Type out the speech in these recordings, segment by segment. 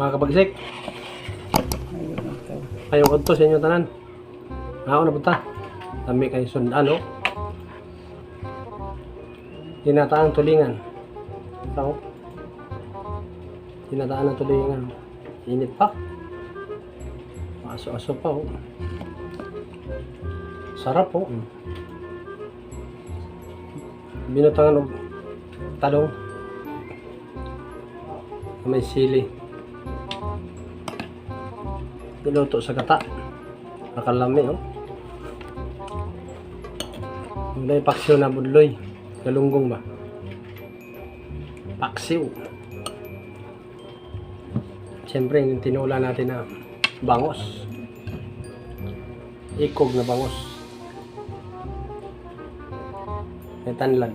Mga kabagsik, Ayun ito. kayong adto sa inyong tanan. Ako na punta. Lami kay sundan, oh. Ginataang tulingan. Ito. Ginataan ng tulingan. Init pa. Aso-aso pa, oh. Sarap, oh. Binutangan og talong. May sili. Niluto sa gata. Nakalami, oh. May paksiw na budloy. Galunggong ba? Paksiw. Siyempre, yung tinula natin na bangos. Ikog na bangos. May tanlad.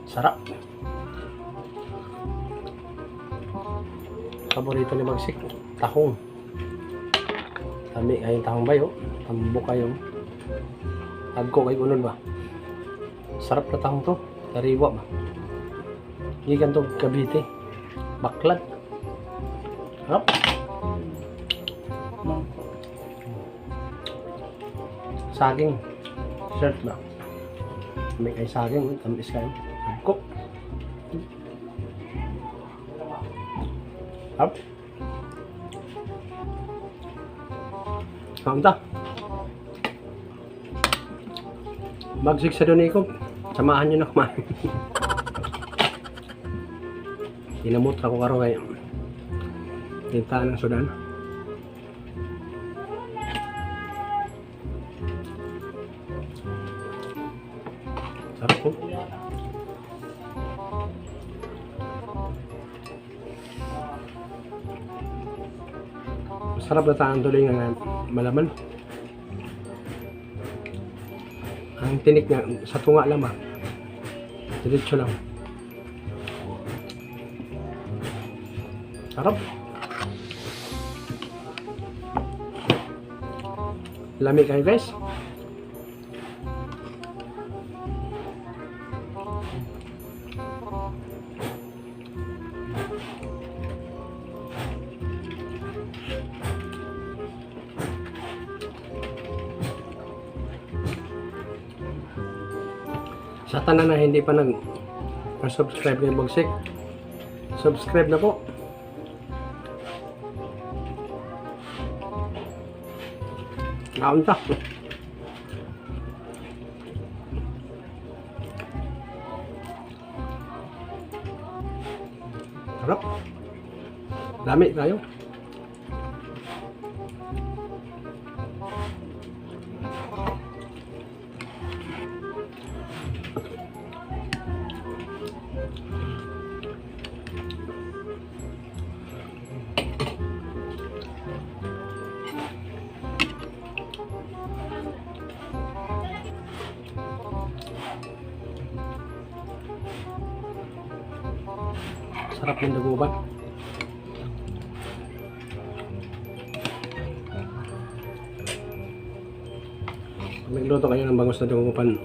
Sarap. Paborito ni Bagsik, tahong. Kami kayong tahong bayo. Tambo kayo. Tagko kay unod ba? Sarap na tahong to. Kariwa ba? Gikan to Cavite. Baklad. Sarap. Mangko. Saging. Shirt ba? May kay saging. Tamis kayo. Tagko. Sarap. Kaunta. Bagsik sa Donico. Samahan nyo na kumain. Kinamot ako karon kay Tintaan ng sudan. Sarap po. Masarap na taan tuloy nga malaman. Ang tinik niya, sa tunga lang ah. Diretso lang. Sarap. Lami kayo, guys. Sa tanan na hindi pa nag subscribe kay Bogsik, subscribe na po. Naunta. Sarap. Dami tayo. Sarap ng daguban. Pag nagluto kayo ng bangus na dagupan,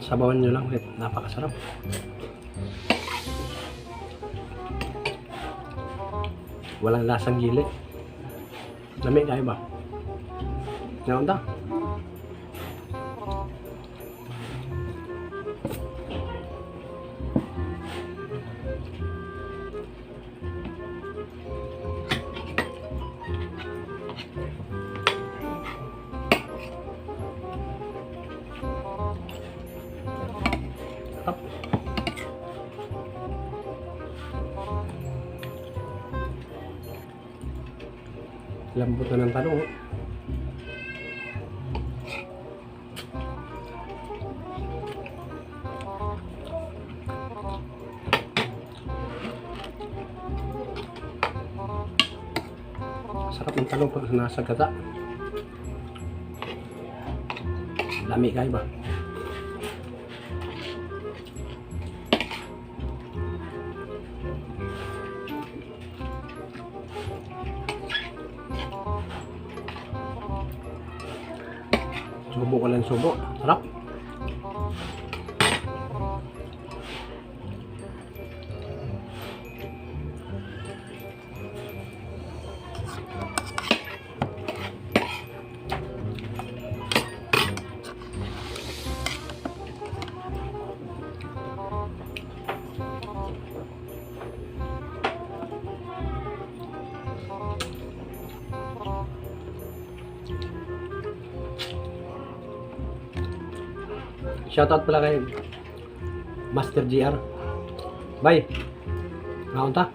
sabawan nyo lang. Eh, napakasarap. Walang lasang gili. Lami kayo ba? Naunta? Sarap. Lambot na ng talong, oh. Sarap ng talong pag nasa gata. Lami kayo ba? Subo ka lang subo. Sarap. Shoutout pala kay Master GR. Bye. Ngaon ta?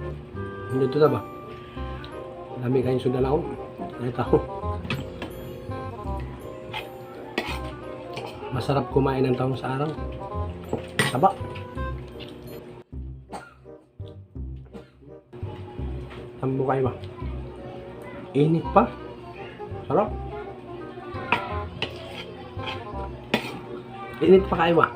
Hindi ta ba? Dami kayong sundan ako. Ay tao. Masarap kumain ng taong sa araw. Taba. Tambo kayo ba? Init pa. Sarap. Init pa kayo ba?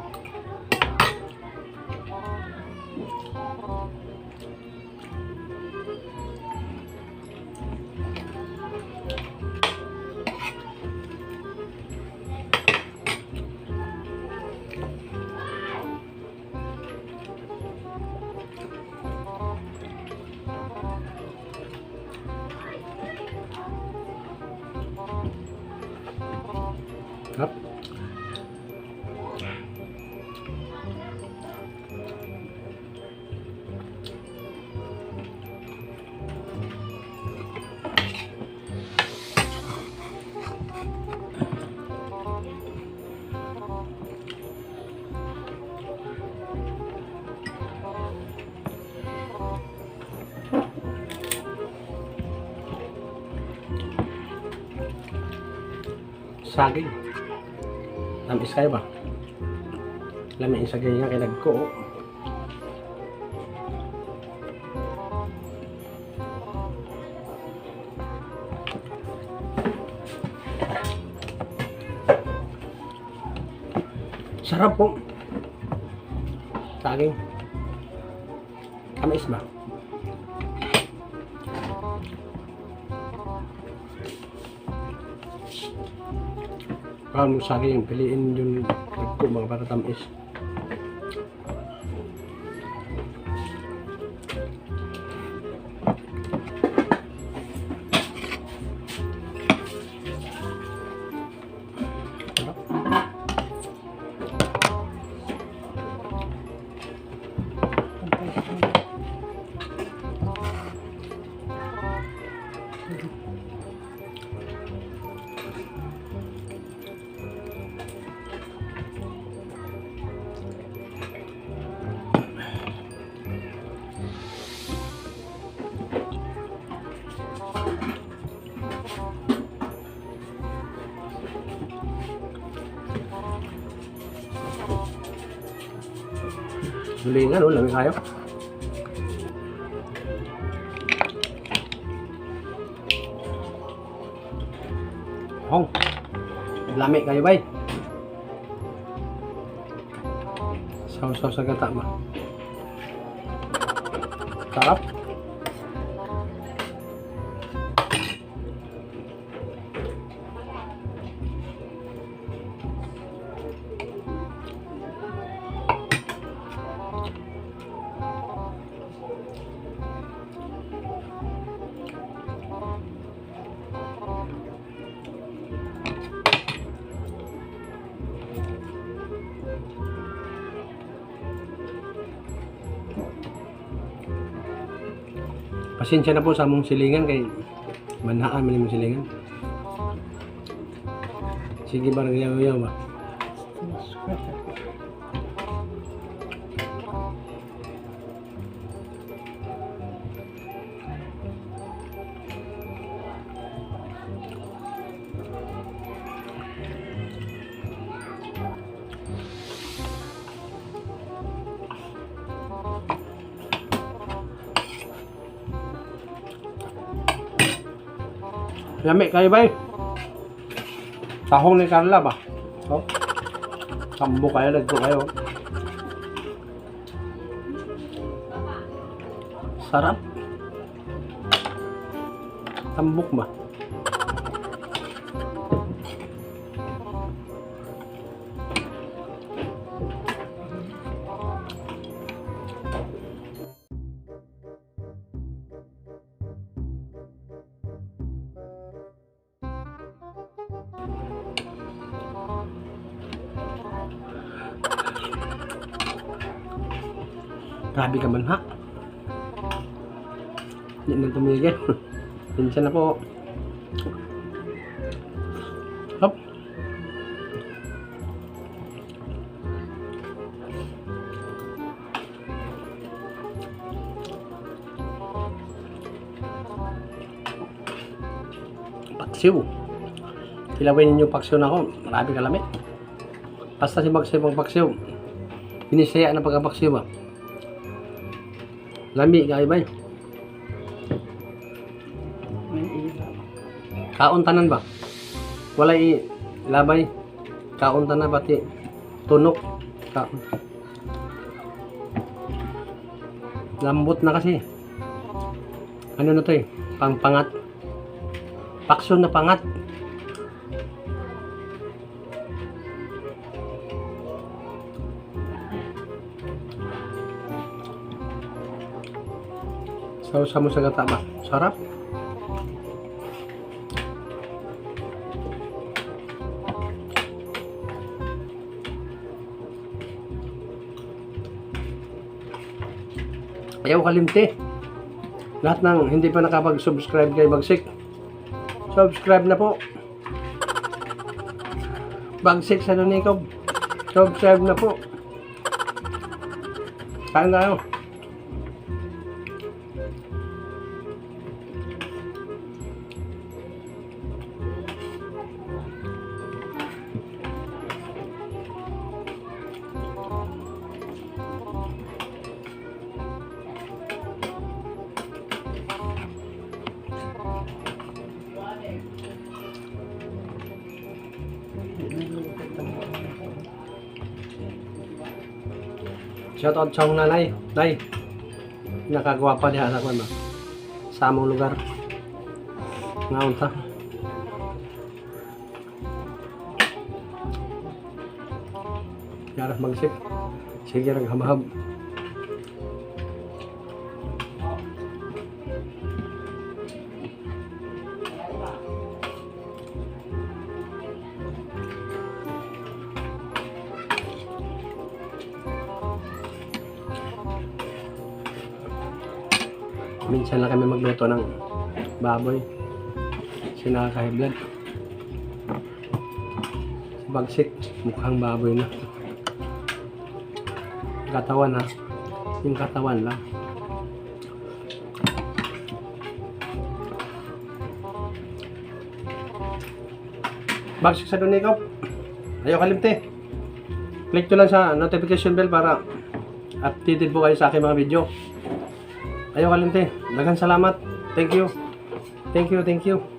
Sarap. Saging. Tamis kayo ba? Lami yung saging nga kay nagko. Oh. Sarap po. Saging. Tamis ba? Parang mo saging, piliin yung nagko mga para tamis. Sarap. Gulingan, oh, lami kayo. Hong. Lami kayo, bay. Saw-saw sa gata ba? Sarap. Pasensya na po sa among silingan kay manhaan man imong silingan. Sige ba nagyaw-yaw ba? Lami kayo bay. Tahong ni Carla ba? Oh. Sambo kayo, nagko kayo. Sarap. Tambok ba? Grabe ka man ha. Hindi na tumigil. Pinsan na po. Hop. Paksiw. Kilawin ninyo paksiw na ako. Marami kalami. Basta si Magsiw ang paksiw. Binisaya na pagkapaksiw ba? Lami kayo ba? May ilaw. Kaon tanan ba? Walay labay. Kaon tanan pati tunok. Kaon. Lambot na kasi. Ano na to eh? Pangpangat. Pakso na pangat. Sausa mo sa gata ba? Sarap. Ayaw kalimti. Lahat ng hindi pa nakapag-subscribe kay Bagsik, subscribe na po. Bagsik sa Lunikob. Subscribe na po. Kain tayo. Shout out sa akong nanay. Nay, nakagawa pa diha sa kuan ba? Sa among lugar. Ngaon ta. Yara magsip. Sige rag hamahab. Minsan lang kami magluto ng baboy. Kasi nakaka-high blood. Si Bagsik, mukhang baboy na. Katawan ha. Yung katawan lang. Bagsik sa Donikop. Ayaw kalimte. Click nyo lang sa notification bell para updated po kayo sa aking mga video. Ayaw kalimte. Daghang salamat. Thank you. Thank you, thank you.